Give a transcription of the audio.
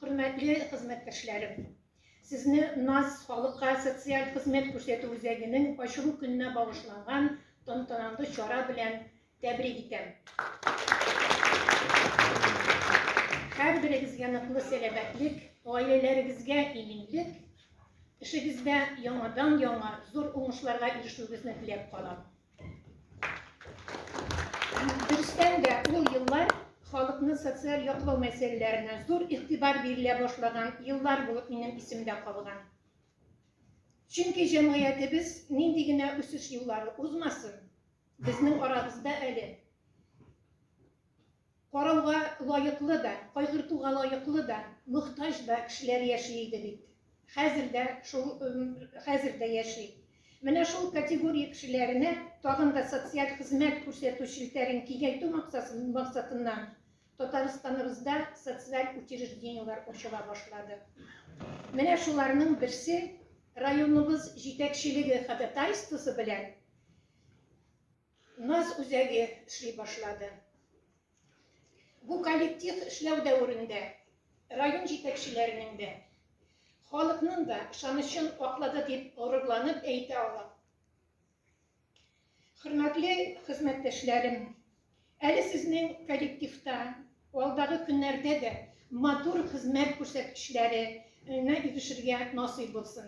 Хөрмәтле хезмәттәшләрем! Сезне НАС халыкка социаль хезмәт күрсәтү үзәгенең ачылу көненә багышланган тантаналы чара белән тәбрик итәм. Һәрберегезгә ныклы сәламәтлек, гаиләләрегезгә иминлек, эшегездә яңадан-яңа зур уңышларга ирешүегезне теләп калам. Дөрестән дә, ул еллар халыкны социаль яклау мәсьәләләренә зур игътибар бирелә башлаган еллар булып минем исемдә калган. Чөнки җәмгыятебез нинди генә үсеш юллары узмасын, безнең арабызда әле Карауга лаеклы да, кайгыртуга лаеклы да, мохтаҗ да кешеләр яши иде бит. Хәзер дә шул, хәзер дә яши. Менә шул категория кешеләренә тагын да социаль хезмәт күрсәтү челтәрен киңәйтү максатыннан Татарстаныбызда социаль учреждениеләр ачыла башлады. Менә шуларның берсе районыбыз җитәкчелеге ходатайствосы белән Наз үзәге эшли башлады. Бу коллектив эшләү дәверендә район җитәкчеләренең дә, халыкның да ышанычын аклады дип горурланып әйтә алам. Хөрмәтле хезмәттәшләрем, әле сезнең коллективта алдагы көннәрдә дә матур хезмәт күрсәткечләренә ирешергә насыйп булсын.